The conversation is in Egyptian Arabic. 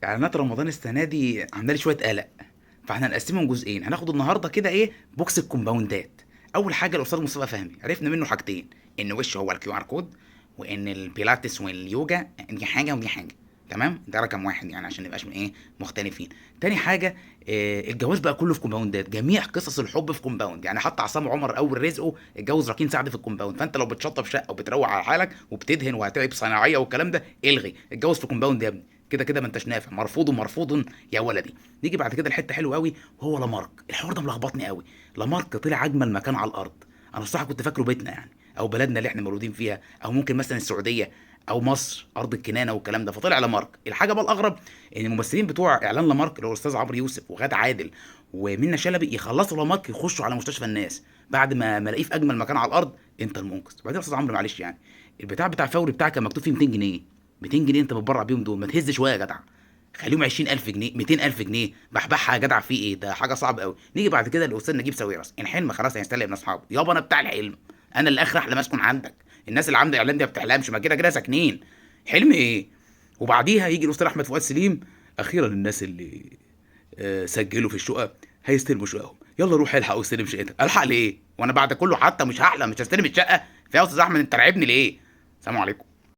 اعلانات رمضان السنة دي عامله لي شوية قلق، فاحنا هنقسمهم جزئين. هناخد النهارده كده ايه box الكومباوندات. اول حاجة الاستاذ مصطفى فهمي، عرفنا منه حاجتين: ان وشه هو ال QR code، وان البيلاتس واليوجا دي حاجة ودي حاجة. تمام، ده رقم واحد يعني عشان نبقاش ايه مختلفين. تاني حاجة الجواز بقى كله في كومباوندات، جميع قصص الحب في كومباوند. يعني حتى عصام عمر اول رزقه اتجوز راكين سعد في الكومباوند. فانت لو بتشطب شقه وبتروق على حالك وبتدهن وهتعب صناعية والكلام ده، الغي، اتجوز في كومباوند يا ابني، كده كده ما انتش نافع، مرفوض مرفوض يا ولدي. نيجي بعد كده لحته حلوة قوي، وهو لامارك. الحوار ده ملخبطني قوي. لامارك طلع اجمل مكان على الارض. انا الصراحة كنت فاكره بيتنا يعني، او بلدنا اللي احنا مولودين فيها، او ممكن مثلا السعودية او مصر ارض الكنانه والكلام ده، فطلع لامارك. الحاجة بقى الاغرب ان الممثلين بتوع اعلان لامارك اللي هو الاستاذ عمرو يوسف وغاد عادل ومنى شلبي يخلصوا لامارك يخشوا على مستشفى الناس بعد ما الاقيه في اجمل مكان على الارض، انت المنقذ. وبعدين يا استاذ عمرو معلش يعني البتاع بتاع فوري بتاعك كان مكتوب فيه 200 جنيه، 200 جنيه انت بتبرع بيهم دول، ما تهز شوية يا جدع، خليهم 20000 جنيه، 200000 جنيه، بحبحها يا جدع، في ايه ده، حاجة صعبة قوي. نيجي بعد كده للاستاذ نجيب ساويرس، الحلم خلاص هيستلم من اصحابه، يابا انا بتاع الحلم، انا اللي اخر احلم اسكن عندك، الناس اللي عامله اعلان دي ما بتحلمش، ما كده كده ساكنين، حلم ايه. وبعديها يجي الاستاذ احمد فؤاد سليم، اخيرا الناس اللي سجلوا في الشقق هيستلموا شققهم، يلا روح الحق واستلم شقتك. الحق ليه وانا بعد كله حتى مش هحلم، مش هستلم الشقة؟ فيا استاذ احمد انت راعبني ليه؟ سلام عليكم.